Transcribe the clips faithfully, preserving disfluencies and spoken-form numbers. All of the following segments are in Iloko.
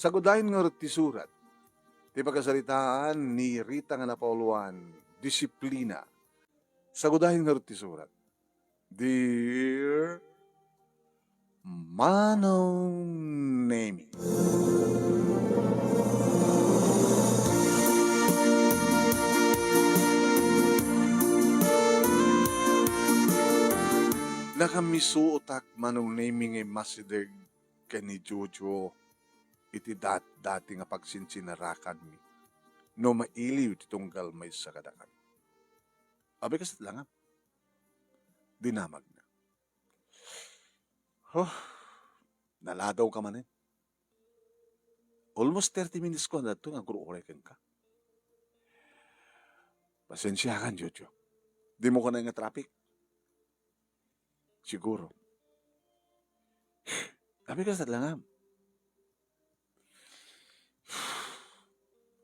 Sagudayen ngarud ti surat. Ti pakasaritaan ni Rita nga napauluan, disiplina. Sagudayen ngarud ti surat. Dear Manong Nemi. Nakamisuotak, Manong Nemi, nga immasideg ken ni Jojo iti dat-, dati nga pagsinsinarakanmi no mailiw ti tunggal maysa kadakami. Abi, kasla nga dinamagna. Huh, naladawka manen. Almost thirty minutes ko nga agur-uray kenka. Pasensiakan, Jojo. Dimo kanayon nga traffic? Siguro. Abi, kasla nga.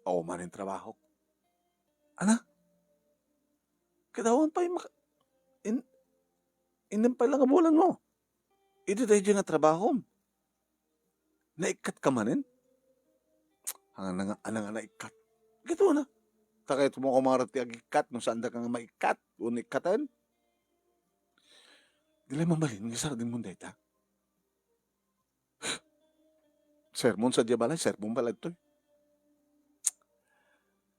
Awan manen trabahok. Ana? Ket awan pay maka-, in-, innem pay la nga bulanmo iti daydiay nga trabahom. Naikkatka manen? Ania nga, ania nga naikkat? Ket una, ta kayatmo kumara ti agikkat no saandaka nga maikkat wenno ikkaten? Di la mabalin nga isardengmon dayta? Sermon sadiay balay, sermon pay la ditoy.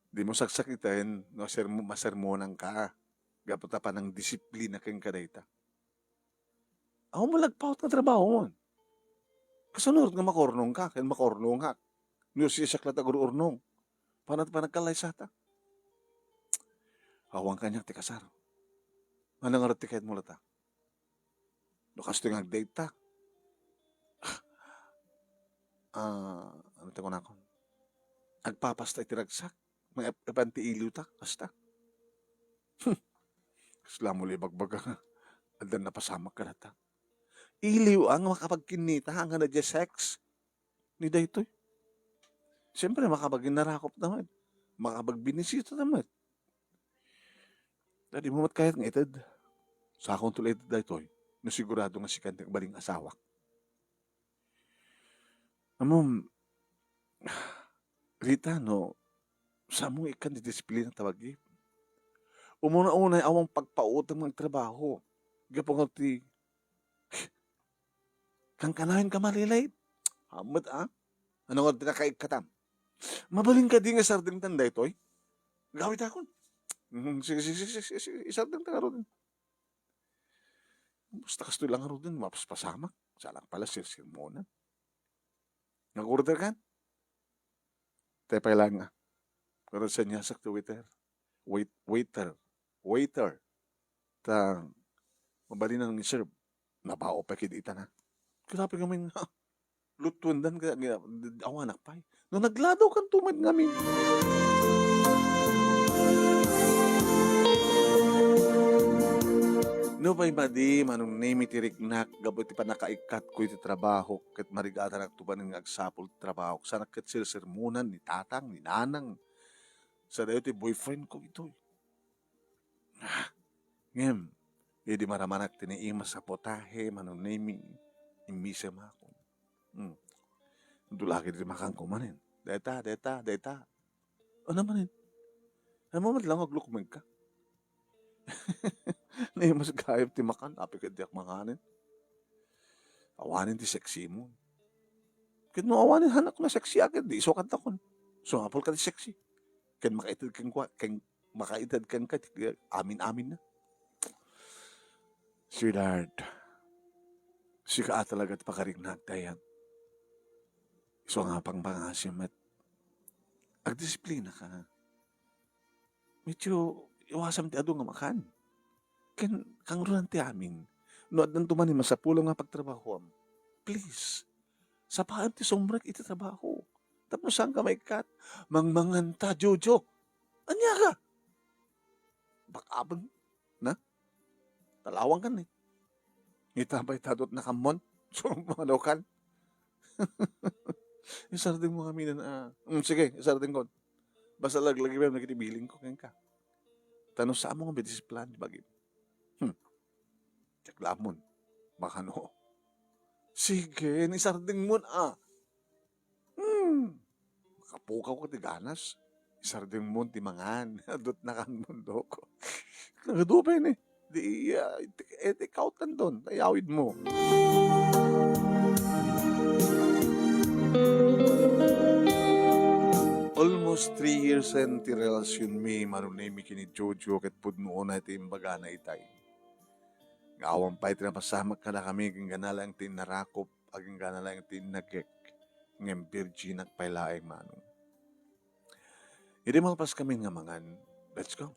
Dimo saksakiten no sermo-, masermonanka gapu ta panangdisiplina kenka dayta. Awan met la agpaut nga trabahom. Kasano ngarud nga makaurnongka ken makaurnongak no siak la ti agur-urnong? Panag-, panagkallaysata. Awan kaniak ti kasar. Ania ngarud ti kayatmo latta? No kastoy nga agdayta. Ah, ania ti kunakon? Agpapasta iti ragsak. Maipan ti iliwta, kasta. Kasla mo la ibagbaga nga addan napasamak kadata. Iliw a nga makapagkinnita, nga daydiay sex ni daytoy. Siyempre, makapaginarakopta met. Makapagbinisitata met. Ta dimo met kayat nga ited. Sakonto la ited daytoy no sigurado nga sikan ti agbalin nga asawak. Ammom, Rita, no, saanmo nga ikkan ti disiplina ta bagim. Umuna-unay, awan pagpautem nga agtrabaho. Gapu nga ti kankanayon ka malilate. Ammom met, a? Ania ngarud ti nakaikkatam? Mabalin kadi nga isardengtan daytoy? Gawitakon. Mhm, sige, sige, sige, sige, sige, isardengta ngaruden. Basta kastoy la ngaruden, mapaspasamak. Salak pala, sirsermonan. Nag-order kan? Te pay laeng a. Pero seniasak ti waiter. Wait, waiter. Waiter. Ta, mabalinan nga serve. Nabao pay kadi ita na. Grabe ngamin nga. Lutuendan ka, nga, awanak pay. No nagladaw kanto met ngamin. No pay madi, Manong Nemi, ti riknak gapu iti pannakaikkatko iti trabaho, ket marigatanak to manen nga agsapul ti trabaho. Sanak ket sirsermonan ni tatang, ni nanang. Sadayo ti boyfriend ko itoy. Ah, ngem, idi maramanak ti naimas a potahe, Manong Nemi, immisem ako. Hmm. Dulagi ti makanko manen. Dayta, dayta, dayta. Ano manen? Ay mo met lang aglukmeng ka. Naimas gayam ti makan, apay ket diak manganen. Awanen ti sexy mo. Ket no awanen hanak nga sexy a ket di isu kantakon. Sumapul ka ti sexy. Ken makaited kenka, ken makaited kenka ti amin-amin na. Sweetheart, sika a talaga ti pakariknak dayta. Isu nga pangpangaasim met. Agdisiplina ka. Medyo iwasam ti adu nga makan. Ken kangrunan ti amin. No addanto manen masapulem nga pagtrabahoam, please, sapaem ti sombrek iti trabaho. Tapno saanka maikkat. Mangmanganta, Jojo. Ania ka? Bakabeng. Na? Talawang kan ni. Ita pay ta adda nakammon. So, manokan. Isardeng mo kami na, ah. Mm, sige, isardeng ko. Basta laglagipem dagiti bilin ko kenka. Ta no saanmo nga madisiplina ti bagim. Hmm. Check lamon. Baka no. Sige, isardeng mo, ah. Hmm. Kapukaw ka ti ganas. Isardengmo ti mangan. Adut nakan mundo ko. Nagadupa ini. Di, ah, take, eh, take out lang doon. Ayawid mo. Almost three years and ti relasyon mi, Manong Nemi, kini Jojo, ket pudno unay ti imbagana itay. Nga awan pay ti napasamak kadakami, agingga laeng ti innarakop, agingga laeng ti innagek, ngem virginak pay laeng, Manong. Idi malpas kami nga mangan, let's go.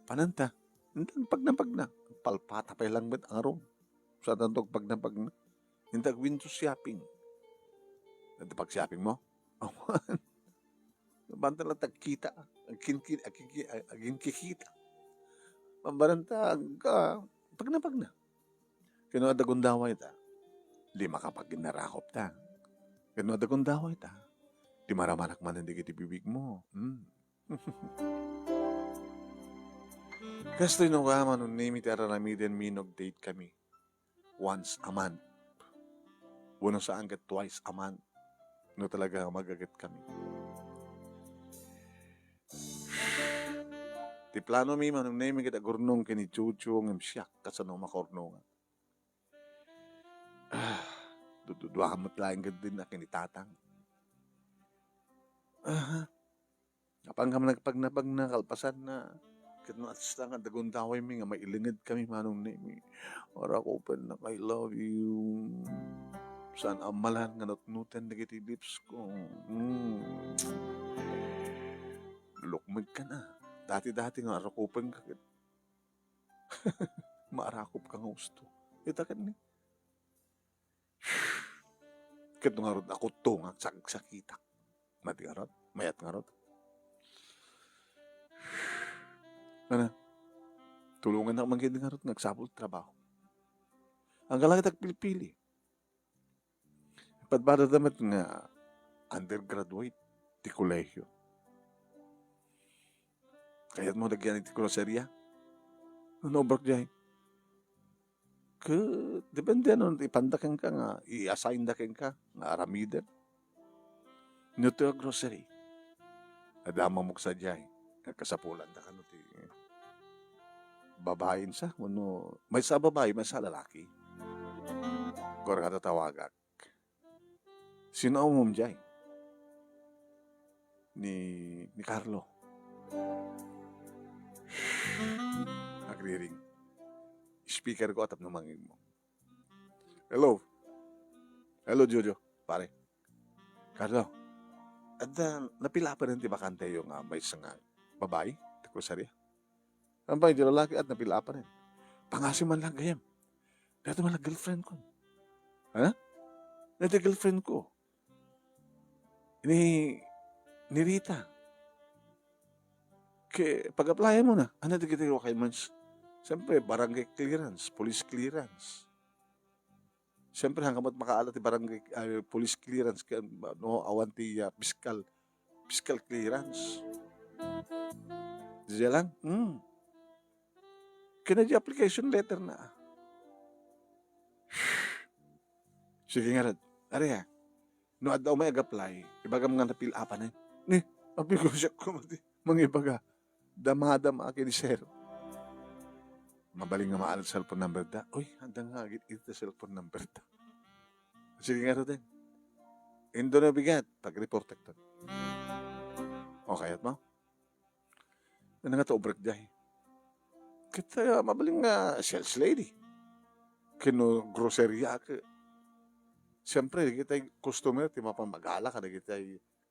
Pananta, intan pagnapagna, palpata pay lang met angaron. Sa tanto pagnapagna, intan window shopping. Iti pag-shopping mo? Awan. Banta lang tagkita. Agkinki-, agkinki-, aginkikita. Pambaranta, agka, pagnapagna. Ken no adda gundawayta, di makapaginnarakopta. Ken no adda gundawayta, di maramanak manen dagiti bibigmo. Hmm. Kastoy no ka, Manong Nemi, ti ar-aramiden mi no ag-date kami. Once a month. Wenno saan ket twice a month. No talaga nga mag-aget kami. Ti plano mi, Manong Nemi, ket agurnong ken ni Jojo ngem siak kasano makurnongan. Ah, dududua met laeng ket din a ken ni Tatang. Aha. Apan nga nagpagnapagna kalpasanna, ket no at least lang adda gundaway mi nga mailinged kami, Manong Nemi. Arakupennak, I love you. Saan a malan nga nutnuten dagiti lips ko. Mm. Lukmeg ka na. Dati-dati nga arakupen ka ket maarakop ka nga husto. Ita ket ni. Ket ngarud, akutto nga agsaksakitak. Mati ngarud, mayat ngarud. Ana, tulongannak man gid ngarud nga agsapul ti trabaho. Anggalakit agpilpili. Padpadada met nga undergraduate ti kolehio. Kayatmo dagiti groceria? No, no, Brock Jay. Ket depende no ipanda kenka nga i-assign da kenka nga aramiden. No ti grocery, adda mamuksa jay nga kasapulan da kano ti babain sa, wenno maysa a babai, maysa a lalaki. Kua nga tatawagak. Sino a umom jay? Ni, ni Carlo. Agriring. Speaker ko tapno mangngegmo. Hello. Hello, Jojo. Pare. Carlo. Adda, napila pa rin ti bakanteyo nga maysa nga babai? Ti groceria? Ampay, di lalaki at napila pa rin. Pangasi man lang gayam. Dati man lang girlfriend ko. Ha? Dati girlfriend ko. Ni, ni Rita. Ke, pag-applyan mo na. Ano, di kita requirements? Siyempre, barangay clearance, police clearance. Siyempre, hanggang mat makaala ti barangay, ah, police clearance, kaya, no, awan ti, ah, fiscal, fiscal clearance. Diyan lang? Hmm. Kina di application letter na. Sige nga, Rod. Ari, ha? No adda umay ag-apply, ibagam nga napil-apanen. Ni, apil ko siya kumati. Mangibaga. Damadama ken ni sir. Mabalin nga maalat cellphone number da. Uy, adda nga agit iti cellphone number da. Sige nga, Rod, eh. Indo na bigat, pag-report ta. Okay, at mo? Ano nga to, break day? Kita, mabalin nga sales lady. Kino groceria ke. Siyempre, kita customer, ti mapan magala, kada kita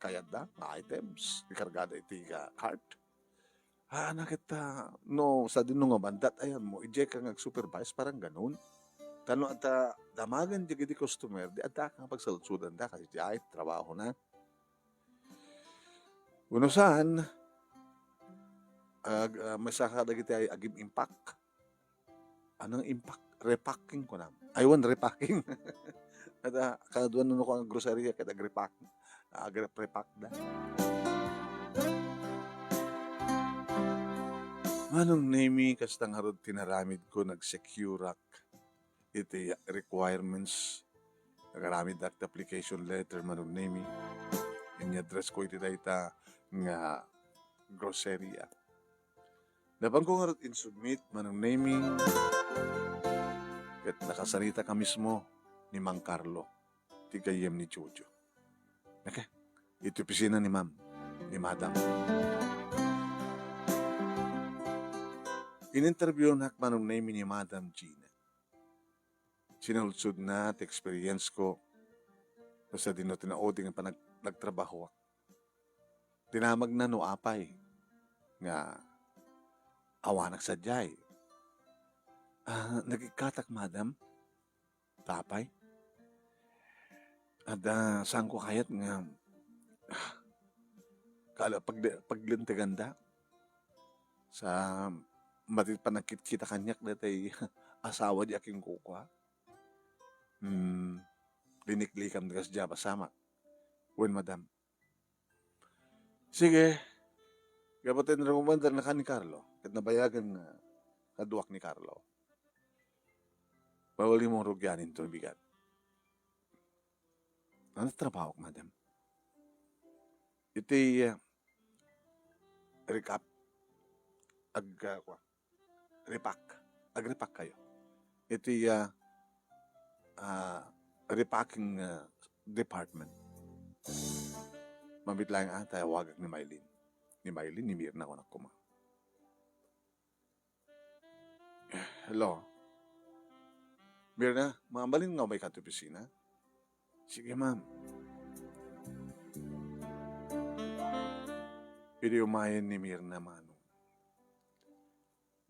kayatda nga items, ikargada iti, ah, cart. Ah, na ket, ah, no, sadino nga bandat, ayan mo, idiay ka nga ag-supervise, parang ganun. Ta no adda damagen dagiti customer, di adda ka nga pagsaludsodanda, kasi diay trabahona. Wenno saan, ag-, ah, maysa kadagiti ay agim-impact. Anong impact? Repacking ko na. Aywan, repacking. At, ah, kaduan no ko ang groceria ket agrepack. Agrepack da. Manong Nemi, kasta ngarud tinaramid ko, nag-secure ak iti requirements. Nagaramid ak ti application letter, Manong Nemi. Ania dress ko iti dayta nga groceria. Napanko ngarud insubmit, Manong Nemy, ket nakasarita ka mismo ni Mang Carlo, ti gayyem ni Jojo. Okay. Iti opisina ni Ma'am, ni Madam. In-interviewnak, Manong Nemy, ni Madam Gina. Sinulsodna ti experience ko, basta dinno tinaudi nga panag-, nagtrabahoak. Dinamagna no apay nga awanak sadiay. "Ah, nagikkatak, madam?" "Ta apay?" "Adda, saanko kayat nga, ah, kala pagli-, paglinteganda sa mati panagkitkita kaniak daytay asawa di aking kukua. Hmm, liniklikam ti kasdiay a pasamak." "Wen, madam." Sige. Gapu ta inrekomendar naka ni Carlo, ket nabayagan nga kaduak ni Carlo. Bawalmo rugianen to bigat. Ano trabaho, madam? Iti, ah, recap. Ag-, ah, kwa. Repack. Ag-repack kayo. Iti, ah, ah, repacking, ah, department. Mamit laeng, ah, tawagak ni Mylene. Ni Mylene, ni Mirna, kunak koma. Hello. Mirna, mabalin nga umay ka ti opisina? Sige, ma'am. Idi umayen ni Mirna, Manong,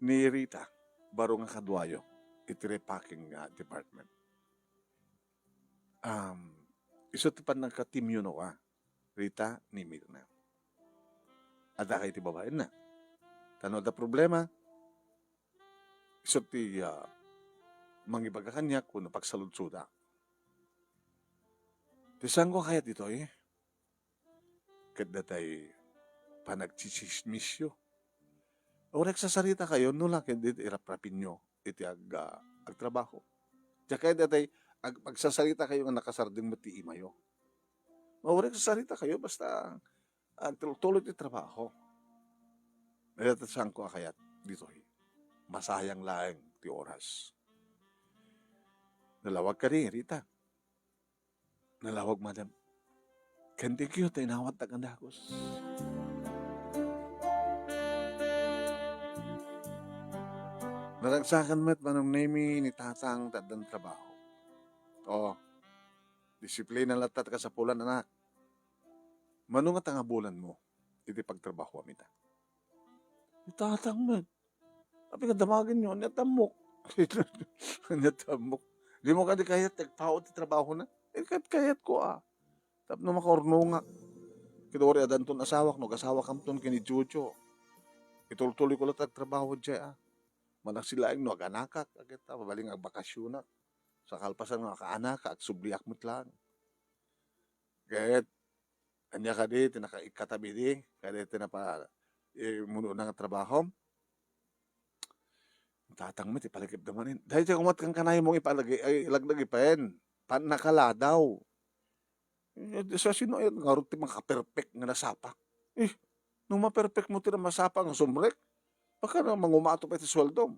ni Rita, baro nga kaduayo iti repacking nga department. Um, isu ti pannagka-team-yo no, ah, Rita, ni Mirna. Adda kay ti babaenna. Ta no adda problema, isu ti, ah, mangibaga kaniak wenno pagsaludsoda. Ti saanko kayat ditoy, ket datay panagtsitsismisyo. Uray agsasarita kayo, no la ket di iraprapinyo iti ag-, ah, agtrabaho. Diak kayat datay ag-, agsasarita kayo nga nakasardeng met ti imayo. Uray agsasarita kayo, basta agtultuloy ti trabaho. Dayta ti saanko a kayat ditoy. Masayang laeng ti oras. Nalawag kadi, Rita? Nalawag, madam. Ken thank you ta inawattak a dagus. Naragsakan met, Manong Nemy, ni Tatang ta addan trabaho. O, disiplina latta ti kasapulan, anak. Mano nga tangabulanmo iti pagtrabahoam ita? Ni Tatang met. Apay nga damagenyo, ania ti ammok? Ania ti ammok? Dimo kadi kayat ti agpao ti trabahona? Eh, kayat-kayatko, ah. Tapno makaurnongak. Ket uray addanton asawak, no agasawakamton ken ni Jojo, itultuloyko latta ti agtrabaho diay, ah. Manaksid laeng no aganakak, ket, ah, mabalin nga agbakasionak. Sa kalpasan nga akaanakak, agsubliak met laeng. Ket, ania kadi ti naka-, ikkatabi di, kadi ti napa-, eh, munona nga trabahom? Tatang met, ipalagipda manen. Daytoy koma ti kankanayon nga ipalagi-, ay, ilagda ipen. Pannakaladaw. Eh, di sa sino ay ngarud ti makaperpek nga nasapa? Eh, no maperpekmo ti masapa nga sumrek, baka na mangumato pay ti sueldom.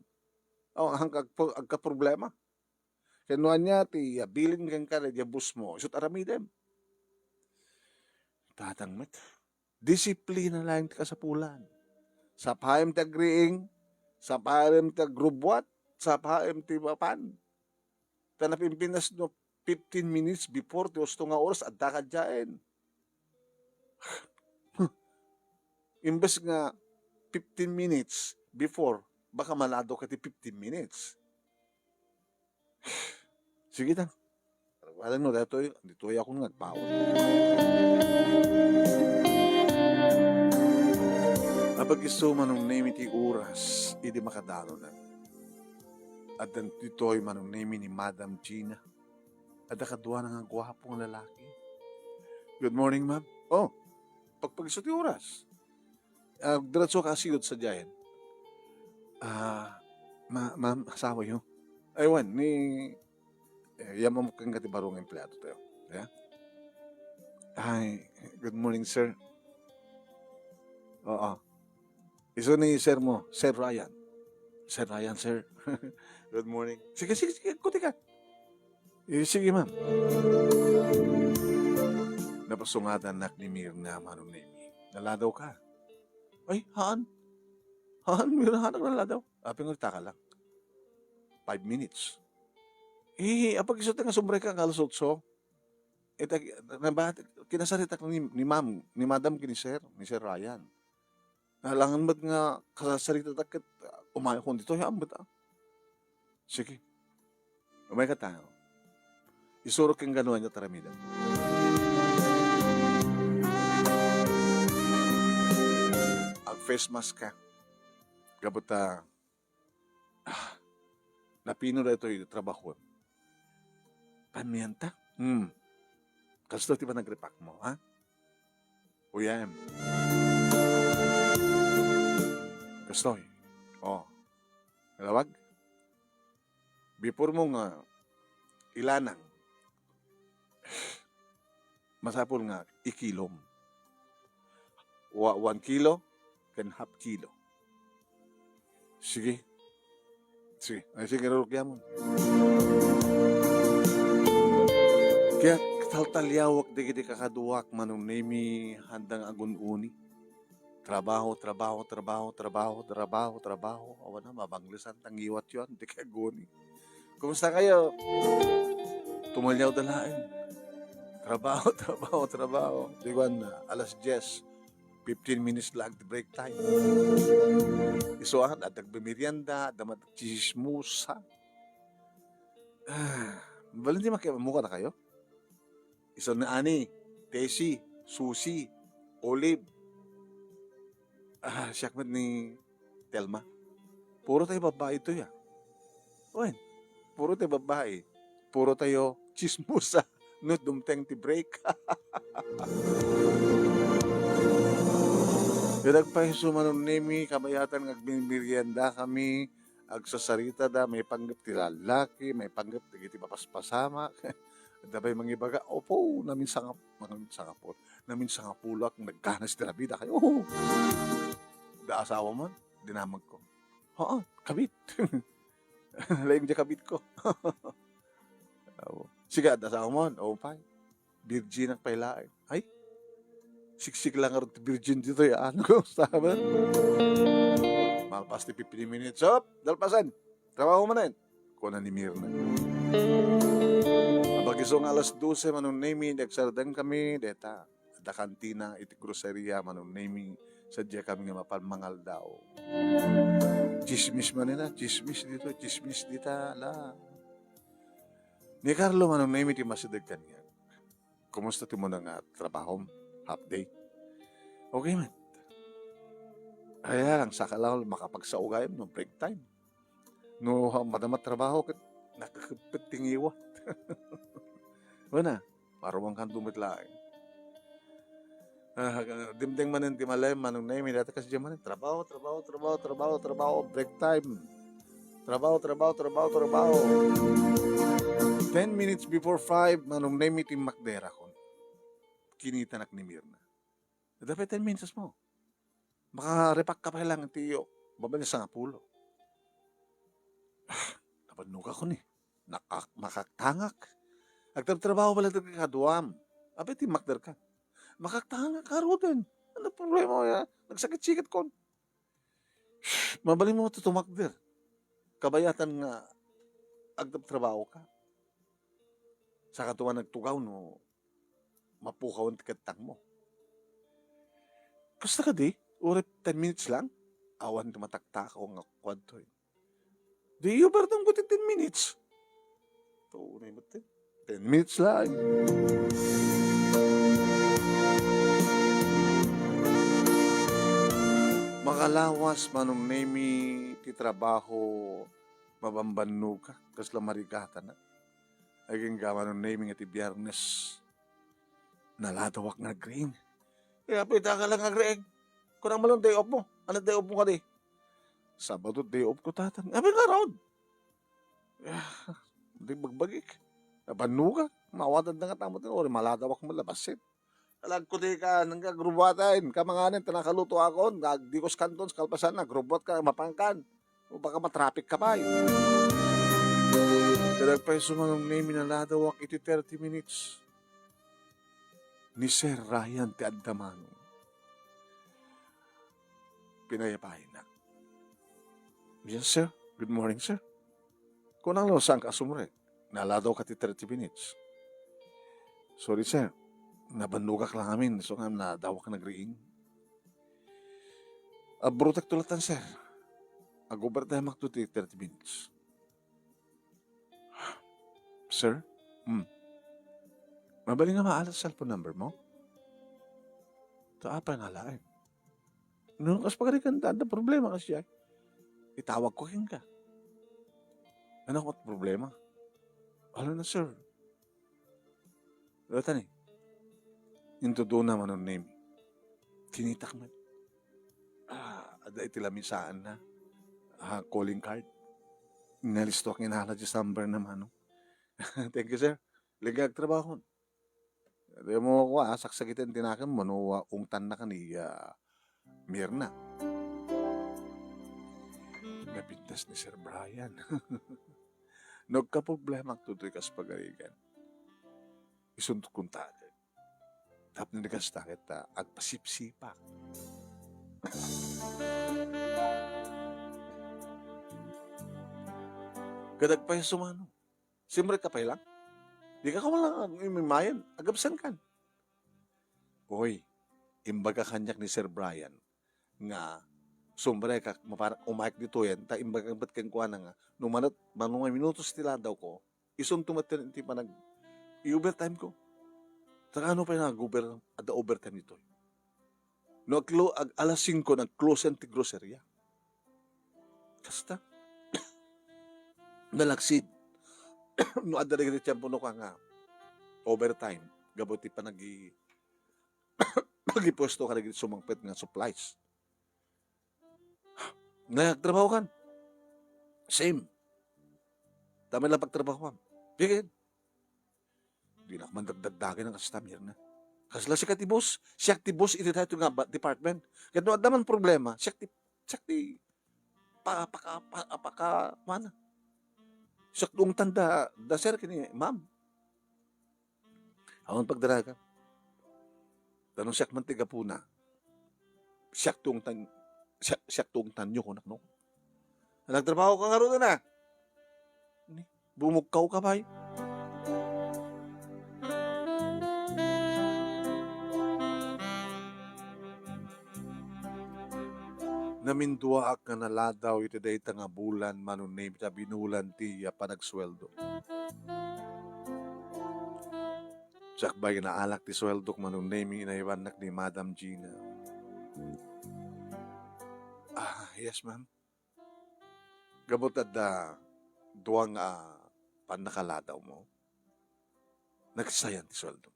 Aw, agka-, agkaproblema. Ken no ania ti, ah, bilin kenka daydiay boss mo, isu't aramidem. Tatang met. Disiplina laeng ti kasapulan. Sapaem ti agriing, sapaem ti agrubbuat, sapaem ti mapan. Ta napimpinas no fifteen minutes before ti husto nga oras, adda ka diaen. Imbes nga fifteen minutes before, baka malado ka ti fifteen minutes. Sige ta. Alam mo, daytoy, ditoy ako nga agpawag. Apag-isu, Manong Nemy, ti oras, idi makadalonan. Addan ditoy, Manong Nemy, ni Madam Gina. Adda kaduana nga guapo nga lalaki. Good morning, ma'am. Oh, pagpag-isu ti oras. Ah, diretso ka, asiyod sadiayen. Ah, ma-, ma'am, asawayo? Ay, wen, ni, eh, yaman mo kang kati baro nga empleado tayo. Yeah? Ay, Good morning, sir. Oo. Isu ni sir mo, Sir Ryan. Sir Ryan, sir. Good morning. Sige, sige, sige, agko ti ka. Eh, sige, ma'am. Napasungatan nak ni Mirna, Manong Nemi. Naladaw ka? Ay, haan. Haan, Mirna, haan, naladaw. Apay nga, taka lang. Five minutes. Eh, apag isu ti nga sumrekak nga alas otso. Ita, naba-, kinasaritak ni, ni ma'am, ni madam ken ni sir, ni Sir Ryan. Alangan met nga kasasaritatak ket, ah, umayakon ditoy, haan met, ah. Sige. Umayka ta. Isurok ken ganuan nga taramidam. Ag-face mask ka. Gapu ta, ah, napino daytoy trabahoem. Pamienta? Hmm. Kastoy ti panagrepak mo, ha? Uyam. Kastoy. Oh. Nalawag? Before mo nga ilanang, masapul nga ikilom. Wa-, one kilo ken half kilo. Sige. Sige. Ay, sige, rurukyamon. Kaya taltaliawak dagiti kakaduak, Manong Nemi, handang agun-uni. Trabaho, trabaho, trabaho, trabaho, trabaho, trabaho. Awan na, mabanglesan ta ngiwatyo, di kay aguni. Kumusta kayo? Tumaliawda laeng. Trabaho, trabaho, trabaho. Di kuan na, alas diyes, fifteen minutes lang ti break time. Isuan, adda agmemerienda, adda met agtsismosa. Ah, mabalin ti makiammo kadakayo? Isu ni Ani, Tessie, Susie, Olive. Ah, siak met ni Telma. Puro tayo babae to, ya. Wen, puro tayo babae. Puro tayo chismosa. No, dumteng ti break. Dagpay su Manong Nemi, kabayatan nga agmemerienda kami, agsasarita da, maipanggep ti lallaki, maipanggep dagiti mapaspasamak. Adda pay mangibaga, "Opo, namin sangap-, namin sangapul, namin sangapulak, nagganas ti labida kayo." Oo. Da asawa mo, dinamag ko. Oo, kabit. Laing di kabit ko. Oo. Sige, adda asawa mo, oo, pay. Virgin ak pay laeng. Ay, siksik lang ngarud ti virgin ditoy, ano, kumusta ka ba? Malpas ti fifteen minutes. Op, dalpasen. Trabaho manen. Kuna ni Mirna. Apag isu nga alas dose, Manong Nemi, di agsardeng kami, deta. Adda kantina iti groceria, Manong Nemi, sadja kami nga mapan mangaldaw. Chismis manen a, chismis dito, chismis dita, la. Ni Carlo, Manong Nemi, ti masideg kaniak. Kumusta ti muna nga trabahom? Half day? Okay man. Ay, lang, saka lang makapagsaugayan no break time. No, ha, madama trabaho ket nakakepet ti ngiwat. Wala, maruang kan dumit laeng. Ah, dimdeng manen ti malem, Manong Nemi, dati kasi dyan manen, trabaho, trabaho, trabaho, trabaho, trabaho, break time. Trabaho, trabaho, trabaho, trabaho. Ten minutes before five, Manong Nemi, timmakderakon. Kinitanak ni Mirna. Dapat ten minutes mo. Makarepak ka pa lang ti iyo. Babay na sangapulo. Ah, nabannog ako ni. Nakak-, makaktangak. Agtabtrabaho pala ti kaduam. Apay timmakder ka. Makaktangak ka ruden. Ano problema mo ya? Nagsakit-sikit kon. Mabalin mo tutumakder. Kabayatan nga agtabtrabaho ka. Saka tuman nagtugaw no mapukawan ti kettang mo. Kasta kadi, uray ten minutes lang, awan ti mataktakaw nga kuadto, eh. Di iyo bardang ko ti ten minutes. Tunay mo ti ten minutes lang. Makalawas, Manong Nemi, ti trabaho, mabambannog ka, kasla marigatan na. Agingga, Manong Nemi, nga ti Biyernes, naladawak nga nagriing. Kaya pwede ka lang nagriing. Kunang malon day off mo. Ano day off mo kadi? Sabado day off ko, tatang. Abi nga raon. Ah, di bagbagik. Nabannog ka. Mawadan na nga tamot nga. Ori maladawak mo labasit. Alagkudikan, nanggagrubatan, kamanganen, ta nakaluto akon, nga agdikos kanton, sa kalpasan, nagrubot ka, mapankan. O baka matraffic ka pay. Kadagpay sumanong ni minaladaw ak iti thirty minutes. Ni Sir Ryan ti adda mano. Pinayapaynak. "Yes, sir. Good morning, sir." Kunang no, saan ka sumrek? Naladaw ka ti thirty minutes. "Sorry, sir. Nabannogak lang amin, so nga nadawak nagriing." "Abrotek tulatan, sir. Ag-overtime ak to ti thirty minutes." "Sir?" "Hmm." "Mabalin nga maalas cellphone number mo?" "Ta apay nga laeng?" "No, kas pagarigan ta, adda problema kasi ay. Itawag ko kenka." "Ano ket problema?" "Ano na, sir? Wala tani. Intudona manon name. Kinitak met. Ah, adda iti lamisaan na. Ah, calling card. Nalisto ak nga inala di number na mano." "Thank you, sir. Ligag trabaho." Di mo ko, ah, saksagiten ti nakem, mano, ah, ungtan na kani, ah, Mirna. Napintas ni Sir Brian. "No agkaproblema ak toy kas pagarigan, isunto kunta. Tapno ni kasta ket, ah, agpasipsipak." Kadagpay sumano. Simrek ka pay lang? Di ka man lang imimayan, agabsen kan. Oy, imbaga kaniak ni Sir Brian nga sumrekak, mapar-, umayek ditoyen, ta imbaga met kenkuana nga, no manat-, mano nga minutos ti ladaw ko, isunto met ti panag-i-overtime ko. Ta kaano pay nga ag-over-, adda overtime ditoy? No aglo-, ag-, alas singko, nag-close ti groceria. Kasta. Nalaksid. No adda dagiti tiempo no ka nga overtime, gapu ti panagi-, pagipuesto ka dagiti sumangpet nga supplies. Nagtrabaho kan. Same. Dami lang pagtrabaho kan. Sige. Dinak man dagdagdagen ang kasta, Mirna. Kasla sika ti boss, siak ti boss iti daytoy nga ba-, department. Ket no adda man problema, siak ti, siak ti pa-, paka-, pa-, paka-, kuana. Siak ti ungtan da, da sir kini ma'am. Awan pagdaraga. Ta no siak man ti gapuna, siak ti ungtan, siak, siak ti ungtanyo, kunak no. Nagtrabaho ka ngarud na. Ni, bumukkaw ka pay. Naminduaak nga naladaw iti dayta nga bulan, Mano Nemi, ta binulan ti, ah, panagsueldo. Sakbay, naalak ti sueldok, Mano Nemi, inaywannak ni Madam Gina. "Ah, yes, ma'am." "Gapu ta adda dua nga pannakaladaw mo, nagsayan ti sueldo."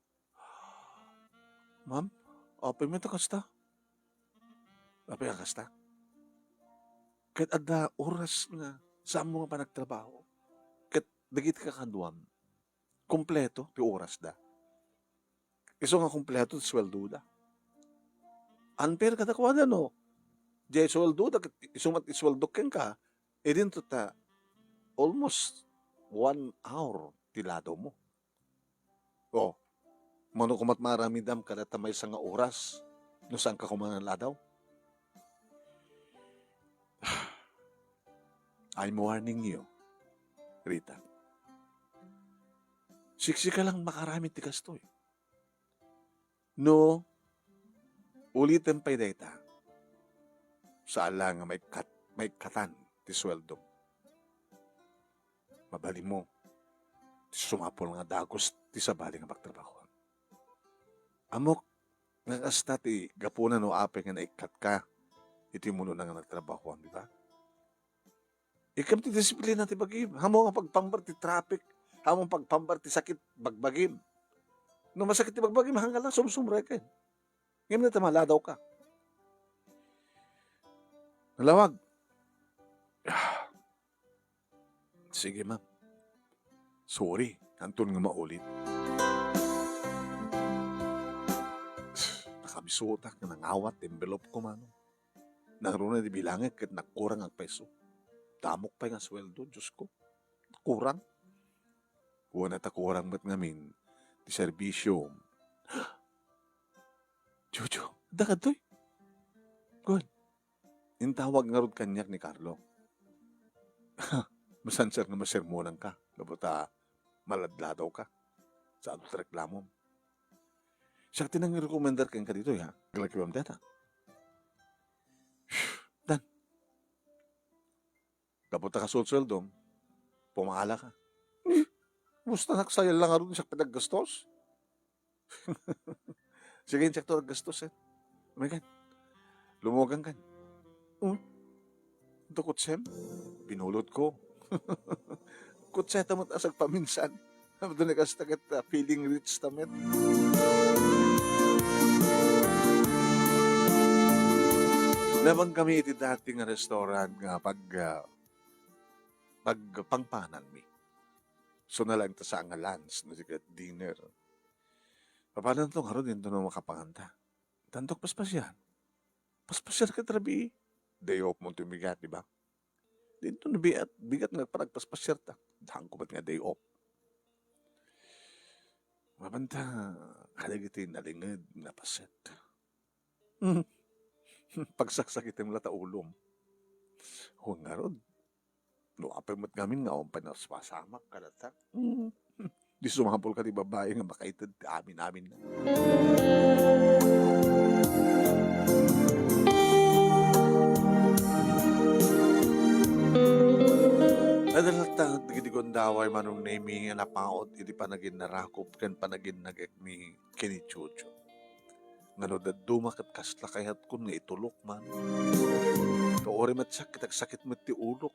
"Ma'am, apay met a kasta?" "Apay a kasta? Ket adda oras nga saanmo nga panagtrabaho. Ket dagiti kakaduam, kompleto ti orasda. Isu nga kompleto ti sueldoda. Unfair kadakuada, no? Diay sueldoda, ket isu met isueldok kenka, idinto ta almost one hour ti ladawmo. O, mano koma met maaramidam kadata maysa nga oras no saanka koma nga naladaw?" "I'm warning you, Rita. Siksika lang makaramid ti kastoy. No ulitem pay dayta, saan la nga maikkat-, maikkatan ti sueldom. Mabalinmo, ti sumapul nga dagus ti sabali nga pagtrabahoam. Ammok nga kasta ti gapuna no apay nga naikkatka iti umuna nga nagtrabahoam, di ba? Ikkan ti disiplina ti bagim. Ammok nga pagpambar ti traffic, ammok nga pagpambar ti sakit bagbagim. No masakit ti bagbagim, hanggang lang sumsumreken. Ngem no ta maladaw ka. Nalawag. Sige, ma'am. Sorry, anton nga maulit. Bisutak nga nangawat ti envelope ko, Manong. Nangruna ti bilangek ket nagkurang a peso. Damok pay nga sueldo, Diyos ko. Kurang. Wen, ta kurang met ngamin ti serbisyo. Jojo, adda kadtoy? Kuan, intawag ngarud kaniak ni Carlo. Masansiar nga masermonanka, gapu ta maladladaw ka. Saan ti reklamom? Siak ti nangirekomendar kenka ditoy, ha? Aglakibam dayta. Dan. Gapu ta kasulsueldom, pumala ka. Basta naksayal lang ngarud, siak ti naggastos. Sige, siak ti naggastos, eh. Umaykan. Lumuagankan. Hmm? Ito kutsem? Binulot ko. Kutseta met a sagpaminsan. Adu ni kasta ket, ah, feeling rich ta met. Nabankami iti dati nga restaurant nga pag, ah, pagpangpananmi. So, nalaing ta sa nga lunch, no, sikat dinner. Papananto ngarud, dinto no makapanganta. Tantok paspasiar. Paspasiar ket rabii. Day off mo ti bigat, di ba? Dinto no bigat, bigat nga panagpaspasiar ta. Saan ko met nga day off. Mabanta, kadagiti nalinged nga paset. Pagsaksakitem la ta ulom. Wen ngarud, no apay met ngamin nga awan pay napasamak kadata. Mm. Di sumapul ka ti babai nga makaited ti amin-amin na. Adda latta dagiti gundaway, Manong Nemi, nga napaut iti panaginnarakop ken panaginnagekmi ken ni Jojo. Ngano dadduma ket kasla kayatkon nga itulok man. Kauri met siak ket agsakit met ti ulok.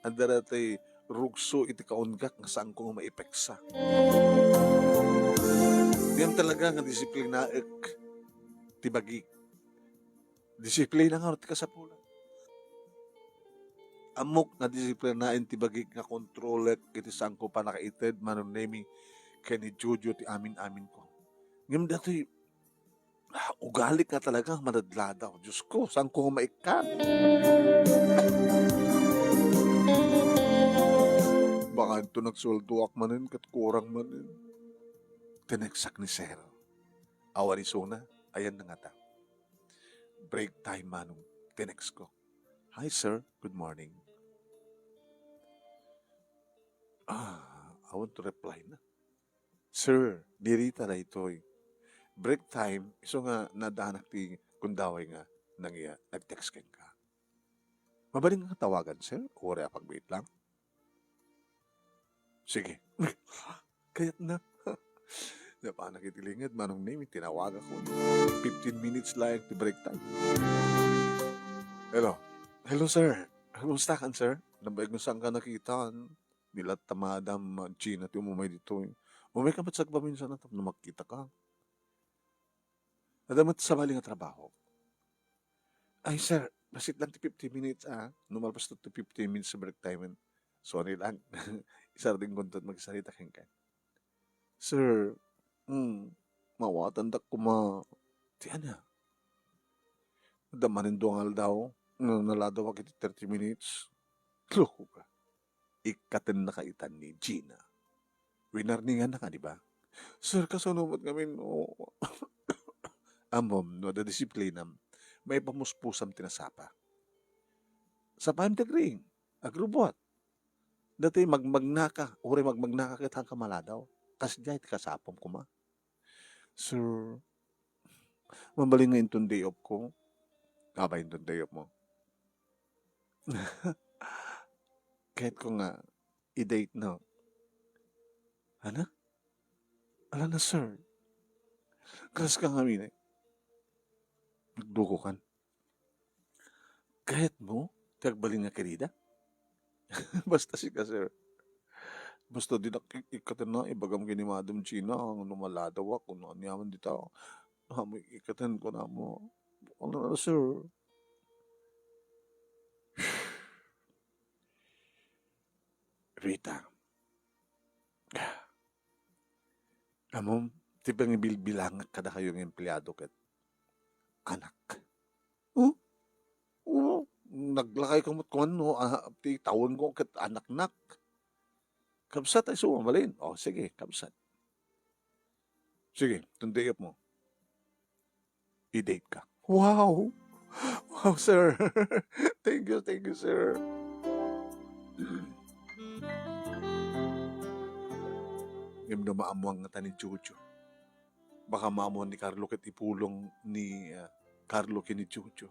Adda daytoy rugso iti kaunggak nga saanko nga maipeksa. Ngem talaga nga disiplinaek ti bagik. Disiplina nga ti kasapulan. Ammok nga disiplinaen ti bagik nga kontrolek iti saanko pannakaited, Manong Nemi, ken ni Jojo ti amin-aminko. Ngem daytoy, ah, ugali ka talaga nga maladladaw. Diyos ko, saanko nga maikkat? Baka ito nagsueldoak manen, ket kurang manen. Tineksak ni Sir. Awan isuna, ayan na ngata. Break time, Manong. Tinext ko. "Hi, sir. Good morning." Ah, awan to reply na. "Sir, ni Rita daytoy. Break time, isu nga naaddanak ti gundaway nga nangiya, nag-text kenka. Mabalin nga tawagan, sir? Uray a pagbiit lang?" "Sige." Kayatna. Napanak iti linged, Manong Nemi, tinawagakon. Fifteen minutes laeng ti break time. "Hello." "Hello, sir. Kumusta kan, sir? Nabayag no saanka nakitaan. Ni latta Madam Gina ti umumay ditoy. Umayka met sagpaminsan tapno makitaka." Adda met sabali nga trabaho. "Ay, sir, bassit lang ti fifteen minutes, ah. No malpas to fifteen minutes sa break time, so, ano lang, isardengko 'nto magsarita kenka." "Sir, mm, mawatandak koma." "Ti ania? Adda manen dua nga aldaw nga naladawak iti thirty minutes." Loko ka. Ikkatennaka itan ni Gina. Winarningannaka, di ba? "Sir, kasano met ngamin, no?" "Ammom, no adda disiplinam, maipamuspusam ti nasapa. Sapayam ti agriing, agrubbuat. Daytoy magmagnaka, uray magmagnaka ket saanka maladaw. Kasdiay ti kasapam koma." "Sir, mabalin nga inton day off ko." "Apay inton day off mo?" "Kayatko nga i-date na." "Ania? Ala na, sir. Kaska ngamin, eh." Nagduko kan. "Kayatmo ti agbalin nga kerida?" "Basta sika, sir. Basta dinak ik-, ikkatenna, ibagam ken ni Madam Gina, no maladawak, no aniaman dita. Amoy ikkaten ko namo. Ano na, sir?" Rita. Ammom, ti pangibilbilangak kadakayo nga empleado ket anak. Oh? Oh, naglakay ka met kuan no, ah, ti tawenko ket anaknak. Kabsat, ay, sumabalin. Oh, sige, kabsat. Sige, tun-, date mo. I-date ka. Wow! Wow, sir. Thank you, thank you, sir. Ngem no maammoan ngata ni Jojo. Baka maammoan ni Carlo ket ipulong ni, ah, Carlo ken ni Jojo.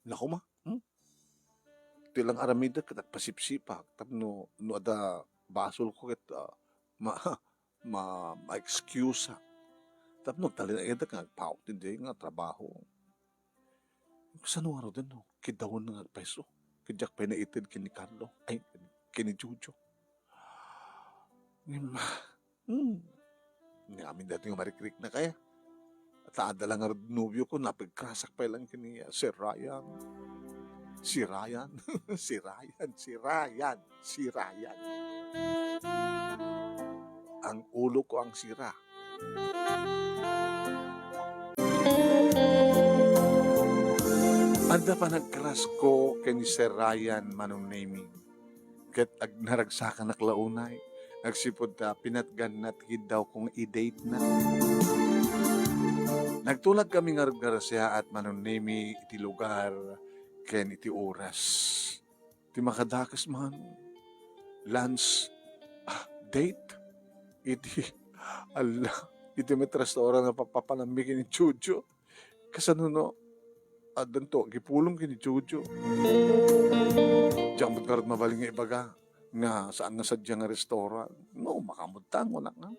Naku, ma, hmm? Ti lang aramidek ket agpasipsipak tapno, no adda basolko ket, ah, ma-, ma-, ma-excuseak. Tapno agtalinaedek nga agpaut iti nga trabaho. Kasano ngaruden no kiddawen nga agpayso? Ket diak pay naited ken ni Carlo, ay, ken ni Jojo. Ngem, hmm, ni amin daytoy nga marikriknak aya. Ta adda la ngarud nobioko, napigkrasak pay lang ken ni, ah, Sir Ryan. Si Ryan. Si Ryan, si Ryan, si Ryan. Ang ulo ko ang sira. Adda panagkrasko ken ni Sir Ryan, Manong Nemy. Ket ag-, naragsakanak la unay. Agsipud ta pinatganna ti kiddawko nga i-date na. Nagtulag kami ngarud nga rasiaat, Manong Nemy, iti lugar ken iti oras. Ti makadakes man, lunch, ah, date. Iti, ala, iti met restaurant nga papapanammi ken ni Jojo. Kasano no, addanto agipulong ken ni Jojo. Diak met ngarud mabalin nga ibaga nga saan nga sadia nga restaurant. No, makaammotan, kunak nga.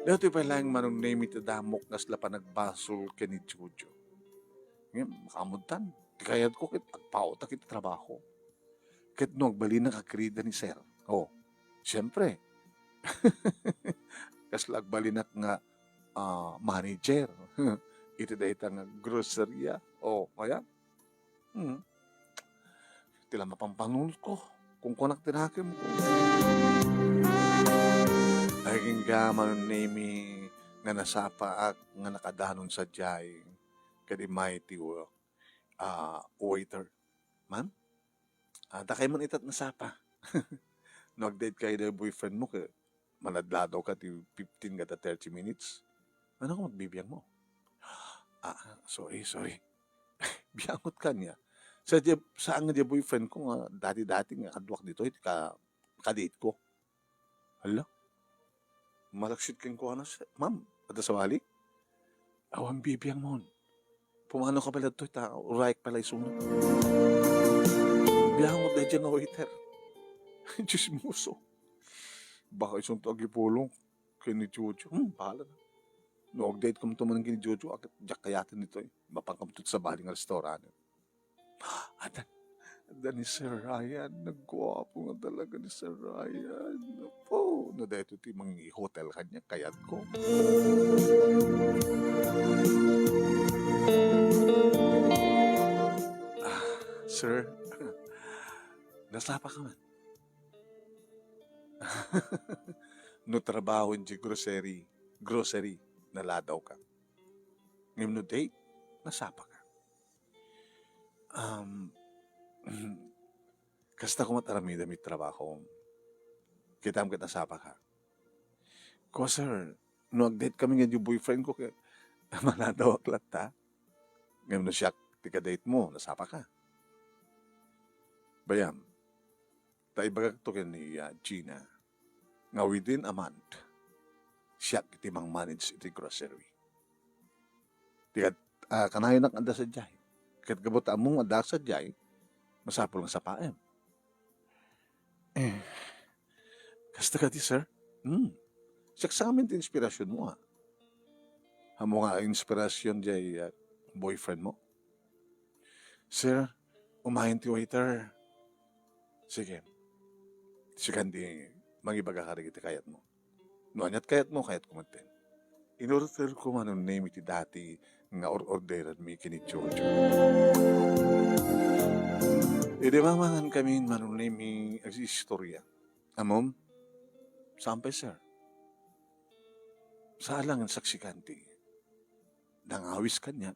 Daytoy pay laeng, Manong Nemy, ti damok nga kasla panagbasol ken ni Jojo. Ngem, makaammotan. Ti kayatko ket agpaotak iti trabaho. Ket no agbalinak a kirida ni Sir. Oh, siempre. Kasla agbalinak nga, ah, manager iti dayta nga groceria. Oh, kaya? Hmm. Ti la mapampanunotko. Kunkuanak ti nakemko. Agingga, Manong Nemy, nga nasapaak nga nakadanon sadiay. Ket immay ti, ah, waiter. "Ma'am, ah, dakay man ita ti nasapa. No agdate kayo daydi boyfriend mo, ket maladladaw ka ti fifteen kada thirty minutes. Ano ka magbibiang mo?" "Ah, ah, sorry, sorry." Biangot kaniak. Sa di, saan nga di boyfriend ko nga dati-dati nga kaduak ditoy, ka, kadate ko. Hala? Malaksid kenkuana, "Ma'am, adda sabali?" "Awan bibiang mon. Pumanaw ka pay ditoy ta urayek pay la isuna." Biangot daydi nga waiter. Chismoso. Baka isunto agipulong ken ni Jojo. Hmm, bahala na. No agdate kam to man ken ni Jojo, ket diak kayaten ditoy. Mapan kam to sabali nga restaurant. Adda, adda ni Sir Ryan. Nagguapo nga talaga ni Sir Ryan. Apo, no daytoy ti mangi-hotel kaniak, kayatko. Ah, sir, nasapa ka man? No trabaho iti grocery, grocery, naladaw ka. Ngem no date, nasapa ka. Um, kasta ko met aramidem iti trabaho. Kitam ket nasapa ka. Ko, sir, no agdate kami nga di boyfriend ko, ket maladawak latta. Ngem no siak ti kadate mo, nasapa ka. Bayam, ta ibagak to ken ni, ah, Gina nga within a month, siak ti mang-manage iti grocery. Ti kad-, ah, kanayonak adda sadiay. Ket gapu ta ammom addaak sadiay, masapul nga sapaem. Eh, kasta kadi, sir? Hmm. Siak sa amin ti inspirasyon mo, ah. Amo nga inspirasyon diay, ah, boyfriend mo? Sir, umayen ti waiter. Sige. Sikan ti mangibaga kadagiti kayatmo. No aniat kayatmo, kayatko metten. Inorder ko Manong Nemy ti dati nga or-orderanmi ken ni Jojo. Idi mamangan kami, Manong Nemy, agsistorya. Ammom? Saan pay, sir? Saan lang, saksikan ti nangawis kaniak,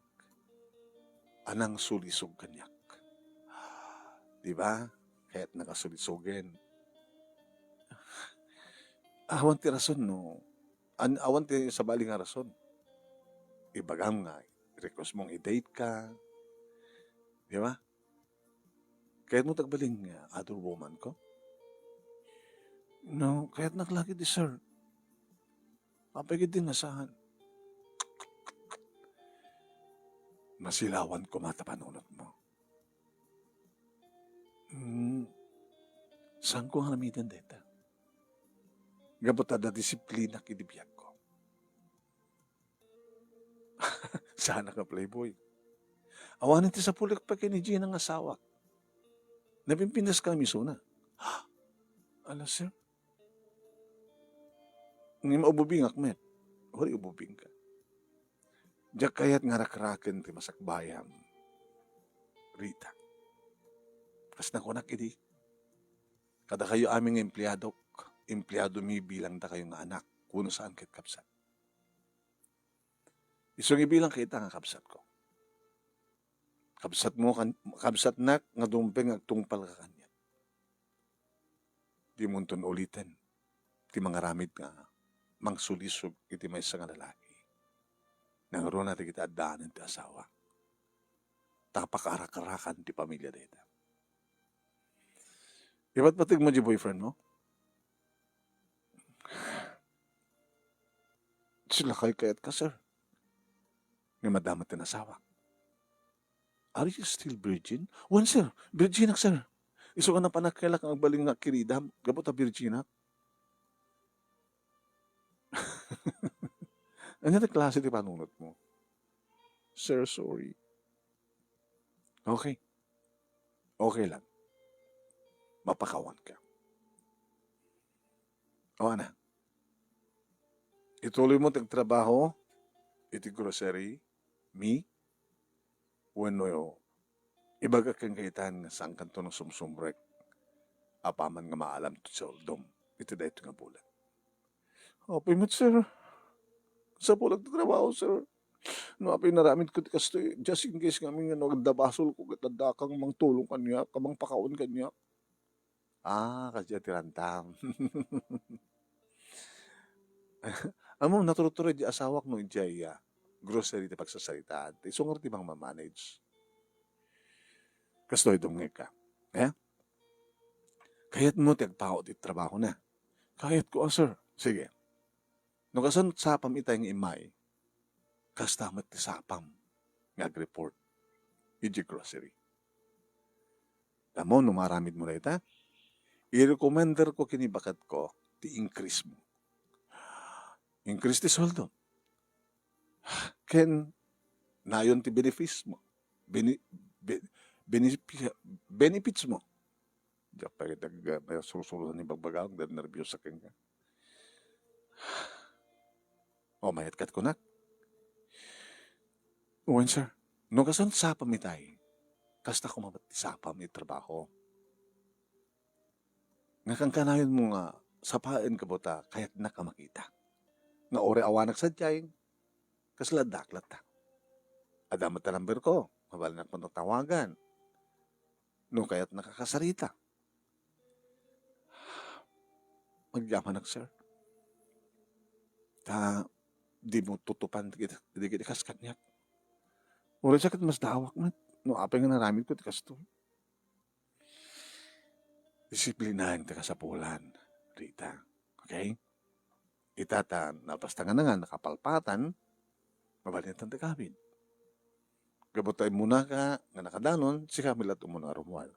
a nangsulisog kaniak. Di ba? Kayatnak a sulisogen. Awan ti rason, no? An-, awan ti sabali nga rason. Ibagam nga, request mong i-date ka. Di ba? Kayat mo ti agbalin nga other woman ko? No, kayatnak la ketdi, sir. Apay ketdi nga saan? Masilawan koma ta panunot mo. Hmm, saan ko nga aramiden dayta? Gapu ta nadisiplinak iti biag ko. Saanak nga playboy. Awanen ti sapulek pay ken ni Gina nga asawak. Napimpinas kami isuna. Ala, sir. Ngem ububingak met. Uray ububingka. Diak kayat nga rakraken ti masakbayam, Rita. Kas nakunak idi, kadakayo amin nga empleadok, empleadomi bilang dakayo nga anak, wenno saan ket kabsat. Isu nga ibilang ka ita nga kabsatko. Kabsatmo kan-, kabsatnak nga dumpeng nga agtungpalka kaniak. Dimonton uliten ti mangaramid nga mangsulisog iti maysa nga lalaki. Nangruna dagiti addaanen ti asawa. Ta pakaarakrakan ti pamilia dayta. Ipatpategmo diay boyfriend mo? Sila kay kayatka, sir. Nga madama ti nasawa. Are you still virgin? Wen, sir. Virginak, sir. Isu nga napan-, kayatko nga agbalin nga kiridam. Gapu ta virginak. Ania ti klase ti panunot mo? Sir, sorry. Okay. Okay lang. Mapakawanka. O, ana. Ituloy mo ti agtrabaho iti grocery, mi? Wenno ibagak kenka itan nga saankanto nga sumsumrek apaman nga maalam ti sueldom iti daytoy nga bulan. Apay met, sir. Sapulak ti trabaho, sir. No apay inaramidko ti kastoy, just in case ngamin nga no adda basolko ket addakang mangtulong kaniak, a mangpakawan kaniak. Ah, kasdiay ti rantam. Ammom, naturuturay diay asawak no idiay, ah, grocery ti pagsasaritaan. Isu ngarud ti mangmamanage. Kastoy, dumngegka. Eh? Kayatmo ti agpao ti trabahona? Kayatko, ah, sir. Sige. No kasano sapam itay nga immay, kasta met ti sapam nga agreport idiay grocery. Ammom no maaramidmo dayta, irekomenderko ken ni baketko ti increase mo. Increase ti sueldo. Ken nayon ti benefits mo. Bene-, be-, benefi-, benefits mo. Diak pay ket ag-, ag-, sursuro ni bagbagaw, agnerbios kenka. O, mayat ket kunak. Wen, sir. No kasano sapam itay, kasta koma met ti sapam iti trabaho. Nga kankanayonmo nga sapaen gapu ta kayatnak a makita. Nga uray awanak sadiay, kasla addaak latta. Adda met ti number ko, mabalinnak met tawagan. No kayatnak a kasarita. Agyamanak, sir. Ta, dimo tutupan dagiti, dagiti kas kaniak. Uray sa ket masdaawak met, no apay nga naramidko ti kastoy. Disiplinaen ti kasapulan, Rita. Okay? Ita ta napastangan nga nakapalpatan, mabalintan ti kabid. Gapu ta immunaka nga nakadanon, sika met latta umuna, Romuald.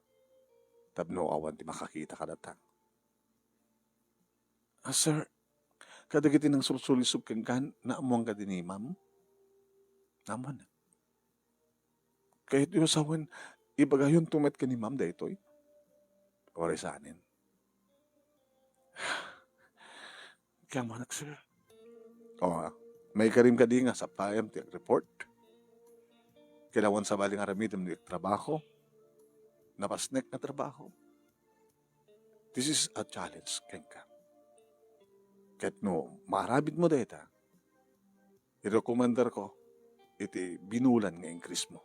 Tapno awan ti makakita kadata. Ah, sir, kadagiti nangsursulisog kenka, naammoan kadi ni ma'am? Naammoan. Kayatyo sawen, ibagayonto met ken ni ma'am daytoy? Uray saanen. Agyamanak, sir. O, maikarim kadi nga sapaem ti agreport? Kailangan sabali nga aramidem ti trabaho? Napasnek nga trabaho? This is a challenge kenka. Ket no maaramidmo dayta, irekomendarko iti binulan nga increase mo.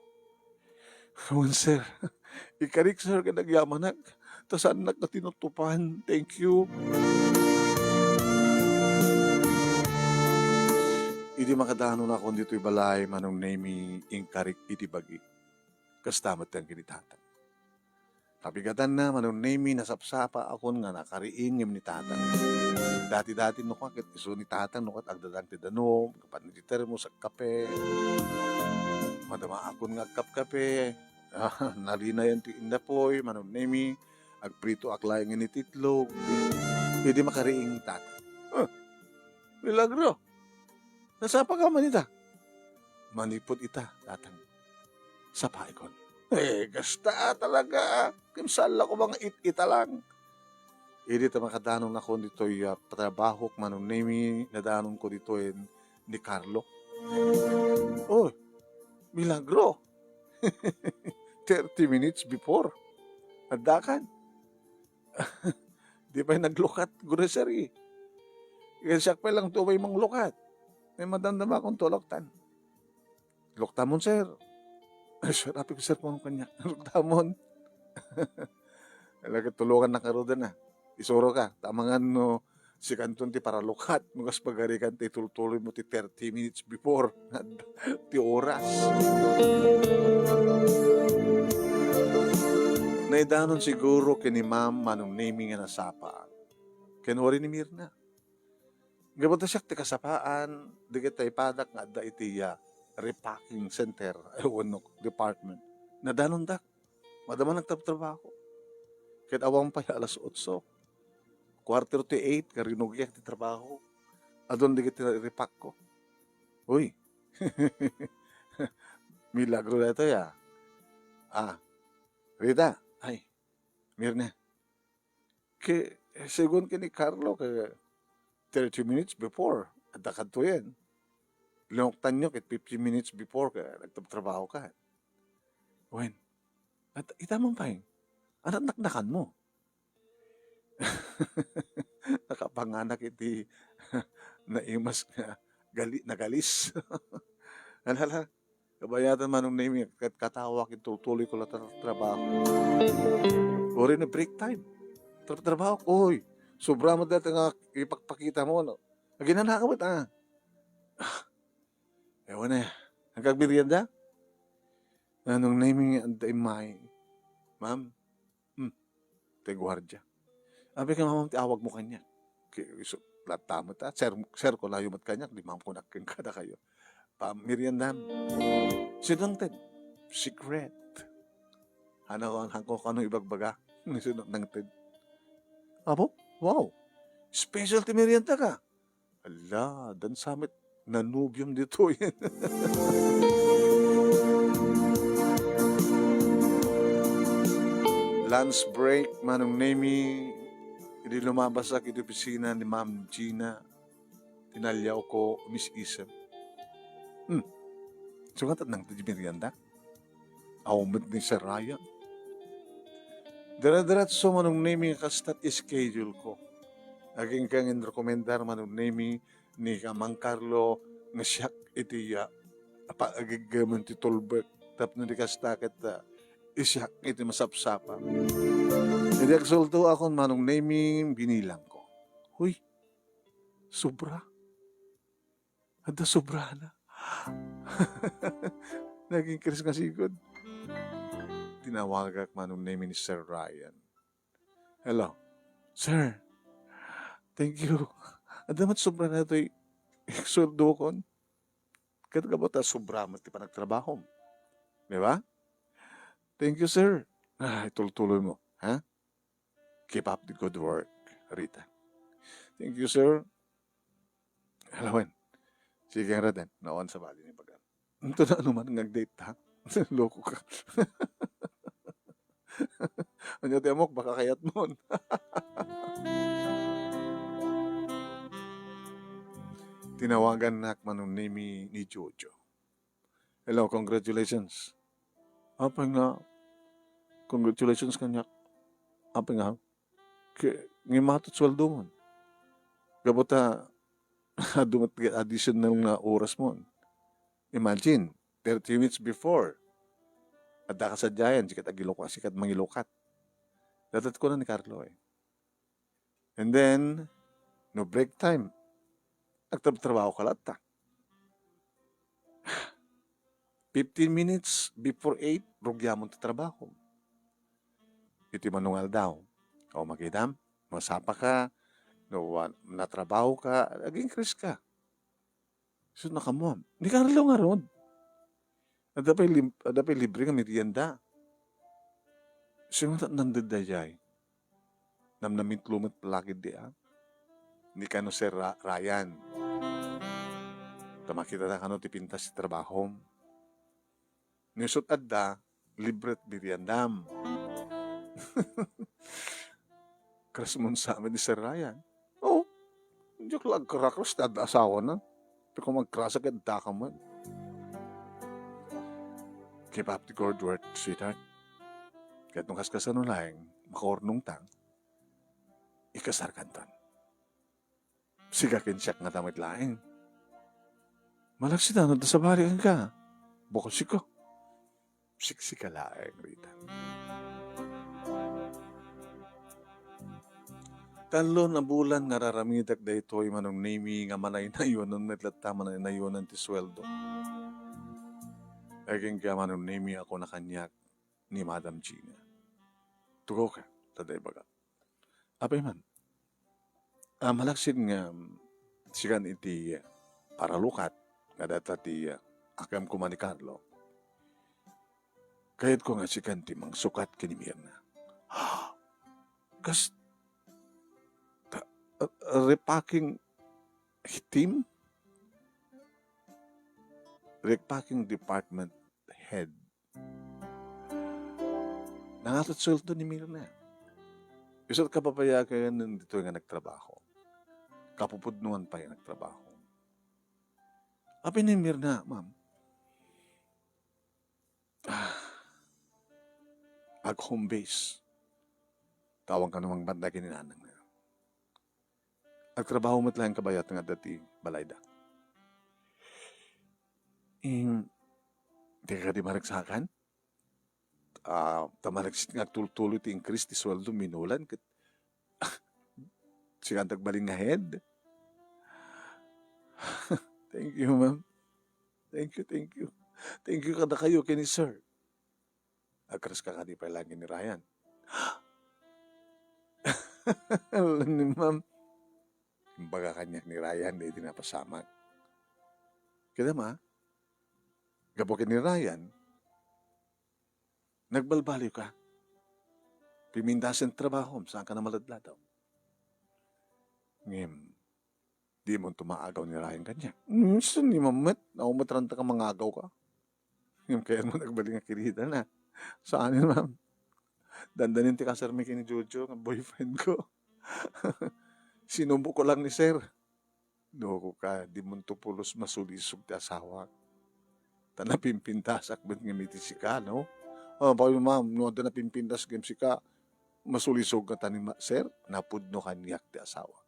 Wen, sir. Ikarik, sir, ket agyamanak. Ta saannak nga tinutupan. Thank you. Idi makadanon akon ditoy balay, Manong Nemy, inkarik iti bagi. Kasta met ti angkin ni Tatang. Kabigatanna, Manong Nemy, nasapsapa akon nga nakariing ngem ni Tatang. Dati-dati no ket isu ni Tatang no ket agdadang ti danum, kapan ti termos, agkape. Madama akon nga agkapkape. Nalinayan ti indapoy, Manong Nemy, agpritoak laeng iti itlog. Idi makariing ni Tatang. Huh, milagro! Nasapa ka man ita? Manipud ita, Tatang. Sapaikon. Eh, kasta talaga. Kimsal ako mga it-ita lang. Idi ta makadanon ako ditoy, ah, patrabahok, Manong Nemy, nadanonko ditoy ni Carlo. Oh, milagro. Thirty minutes before. Addakan. Di pay naglukat grocery. Ken siak pay lang ti umay manglukat. Ay, madamdama akon tuloktan. "Luktamon, sir." "Ay, sir," apik, "sir, kuno kaniak." "Luktamon." Talaga, tulungan na karudan na. Isuro ka, tamangan no, sikanton ti paralukat, no kas pagarikan ti tultuloy mo ti thirty minutes before ti oras. Naidanon siguro ken ni Ma'am Manong Nemy nga nasapa. Ken uray ni Mirna. Gapu ta siak ti kasapaan, dagiti ipadak nga adda iti, ah, repacking center, wenno department. Nadanondak. Madama nagtrabaho. Ket awan pay alas otso. Quarter to eight, karinugiak ti trabaho. Adun dagiti repack ko. Uy. Milagro daytoy, ah. Ah, Rita. Ay, Mirna. Ke, segun ken ni Carlo, ke thirty minutes before, adda kadto yan. Linuktanyo ket fifteen minutes before, ke nagtrabaho ka. Wen, at ita man pay, anat naknakan mo. Nakapanganak iti naimas nga gali-, nagalis. Hala, hala. Kabayatan, Manong Nemy, kat-, katawak, itultuloy ko la tra-, trabaho. Uray ni break time. Tra-, trabaho, oy. Sobra mo dati nga ipakpakita mo, no? Aginanakaw met, ah. Ah, ewan eh. Ang kagmerienda? Manong Nemy, adda immay. Ma'am, Hmm. Ti guardia. Abi ken mamam ti awag mo kaniak. Ki-, isu-, latta met, ah, sir, sir ko layo met kaniak, di mamkunak ken kadakayo. Pamiriandam. Sino nangted? Secret. Ano, ang hangko, ano ibagbaga? Sino nangted? Apo? Wow. Special ti merienda ka. Ala, dan sa met nanubiom ditoy. Lunch break, Manong Nemy, idi lumabasak iti opisina ni Ma'am Gina, tinaliawko, Miss Isem. Hmm. Sungat at nang ti merienda? Aw met ni Sir Ryan. Dire-diretso, Manong Nemy, nga kasta ti schedule ko. Agingga nga inrekomendar, Manong Nemy, ni Amang Carlo nga siak iti, ah, apa-, agiggemen ti tulbek tapno di kasta ket, ah, isiak iti masapsapa. Idi agsuldo akon, Manong Nemy, binilangko. Huy, sobra. Adda sobrana. Naging Chris nga sigud. Tinawagak, Manong Nemy, ni Sir Ryan. Hello. Sir, thank you. Adda met sobrana toy sueldokon. Ket gapu ta sobra met ti panagtrabahom. Di ba? Thank you, sir. Ay, tultuloy mo, ha? Keep up the good work, Rita. Thank you, sir. Alawen. Sige, Raden. Nawan sa bali ni Bagan. Ito na ano man nga date, ha? Loko ka. Anya ti amok, baka kayat mo. Tinawagan nak Manong Nemy ni Jojo. Hello, congratulations. Apay nga, congratulations kaniak. Apay nga, ke, ngimatot sweldo mo. Gapu ta, adu met additional nga oras mo. Imagine, thirty minutes before. Adda ka sadiayen, sikat agilukat, sikat mangilukat. Datat kuna ni Carlo eh. And then, no break time, nagtrabaho ka latta. Fifteen minutes before eight, rugiamon ti trabaho. Iti manungal daw. O, makita, masapa ka, no, wa-, natrabaho ka, nag-increase ka. So, nakamuam. Ni Carlo nga rod. Adda pay lim-, adda pay libre nga merienda. Sino ta nandun dayjay? Namnamintlo met palakid di, ah. Ni kano Sir Ra-, Ryan. Ta makita na kano ti pintas ti trabahom. Ni isut adda, libre ti meriendam. Krasmon sa amin ni Sir Ryan. Oh, diak la agkarakras ta adda asawana. Pero kung magkrasa ket daka man. Keep up the good work, sweetheart. Ket no kaskasano laeng, makaurnongtang, ikasarkanton. Sika ken siak ngata met laeng. Malaksid no adda sabali kenka. Bukod sika. Siksika laeng, Rita. Tallo a bulan nga ar-aramidek daytoy, Manong Nemy, nga manaynayonan met latta, manaynayonan ti sueldo. Agingga, Manong Nemy, a kuna kaniak ni Madam Gina. Tugaw ka, ta adda ibagak. Apay man, ah, malaksid nga sikan iti paralukat nga dayta ti, ah, akem koma ni Carlo. Kayatko nga sikan ti mangsukat ken ni Mirna. Kas-, ta-, ah, repacking team? Repacking department head. Nangato ti sueldo ni Mirna. Isu ti kababayagan ditoy nga nagtrabaho. Kapupudnoan pay nga nagtrabaho. Apay ni Mirna, ma'am? Ah, ag-home base. Tawag ka namang banda ken ni nanang na. Agtrabaho met laeng kabayat nga adda ti balayda. Ing, di ka di maragsakan? Ah, ta malaksid nga agtultuloy ti increase ti sueldo, minulan ket sikan ti agbalin nga head. Thank you, ma'am. Thank you, thank you. Thank you kadakayo ken ni sir. Agkraska kadi pay laeng ni Ryan. Ni ma'am. Imbaga kaniak ni Ryan daydi napasamak. Kita ma, gapu ken ni Ryan, nagbalbaliw ka. Pimindasen trabahom, saan ka na maladladaw. Ngem, di mo tumaagaw ni Ryan kaniak. Minsan ni Mamet, naumatranta ka mangagaw ka. Ngem kayat mo nagbalin nga kirita na. Saan ni ma'am? Dandanin ti kasarmi ken ni Jojo, nga boyfriend ko. Sinubo ko lang ni sir. No, ka, di mo to pulos masulisog ti asawak. Ta napimpintasak met ngem iti sika, no? Ah, bayo, ma'am, no adda napimpintas ngem sika, masulisog ka ta ni ma-, sir, napudno kaniak ti asawak.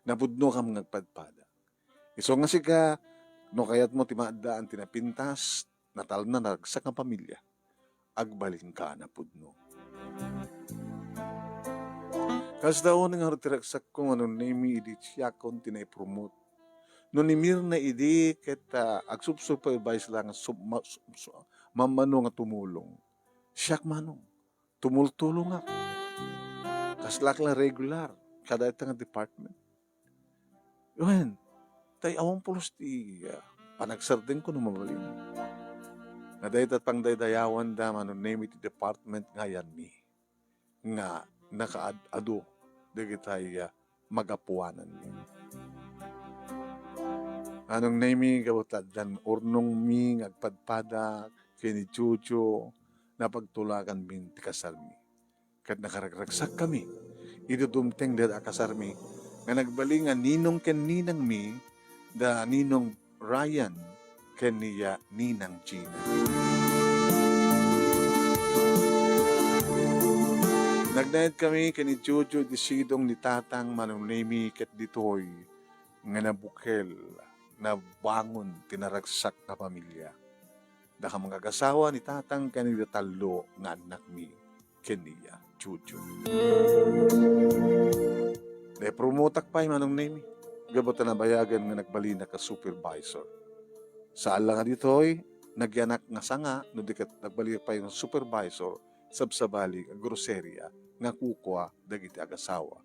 Napudno kam nga agpadpada. Isu nga sika, no kayat mo ti maaddaan ti napintas, natalna naragsak nga pamilia, agbalin ka a napudno. Kasta unay nga ti ragsakko nga no Nemy idi siakon ti naipromote. No ni Mirna idi ket, ah, agsubsupervise lang sub-, ma-, sub-, su-, mammano nga tumulong. Siak manong tumultulongak. Kaslak la regular kada ita nga department. Wen, tay awan pulos ti, ah, panagsardengko no mabalin. Nga dayta pangdaydayawanda, mano name iti department nga ayanmi nga nakaad-adu dagitay, ah, magapuananmi. Manong Nemy, gapu ta addan urnongmi nga agpadpada ken ni Jojo, napagtulaganmin ti kasarmi. Ket nakaragragsakkami idi dumteng dayta a kasarmi nga nagbalin nga ninong ken ninangmi da Ninong Ryan ken ni, ah, Ninang Gina. Nagnaed kami ken ni Jojo iti sidong ni Tatang, Manong Nemy, ket ditoy nga nabukel, nabangon ti naragsak nga pamilia. Dakam nga agasawa ni tatang ken ni tallo nga annakmi ken ni Chuchu. Naiprumotak pay, Manong Nemi, gapu ta nabayagan nga nagbalinak a supervisor. Saan la nga ditoy, nagyanak nga sanga, no di ket nagbalinak pay nga supervisor, sabsabali nga groceria nga kukua dagiti agasawa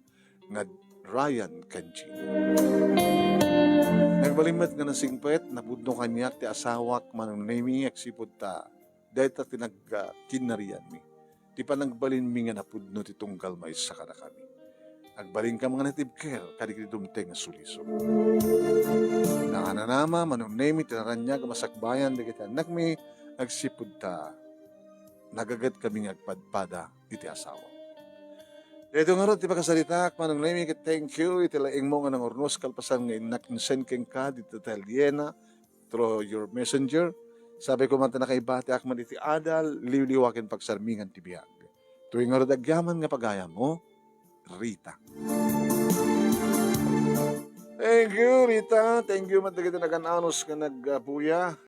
nga Ryan ken Jean. Nagbalin met nga nasingpet, napudno kaniak ti asawak, Manong Nemi, agsipud ta dayta ti nagkinnarianmi. Ti panagbalinmi nga napudno ti tunggal maysa kadakami. Agbalinka nga natibker kadagiti dumteng nga sulisog. Naananama, Manong Nemi, ti naraniag a masakbayan dagiti annakmi, agsipud ta nagaget kami nga agpadpada iti asawa. Daytoy ngarud ti pakasaritaak, Manong Nemi, ket thank you iti laingmo nga nangurnos kalpasan nga innak insend kenka dita ta Liena through your messenger. Sabi ko man ta nakaibatiak man iti adal, liwliwa ken pagsarmingan ti biag. Toy ngarud agyaman nga pagayammo, Rita. Thank you, Rita. Thank you met dagiti nagan-anos nga nagbuya.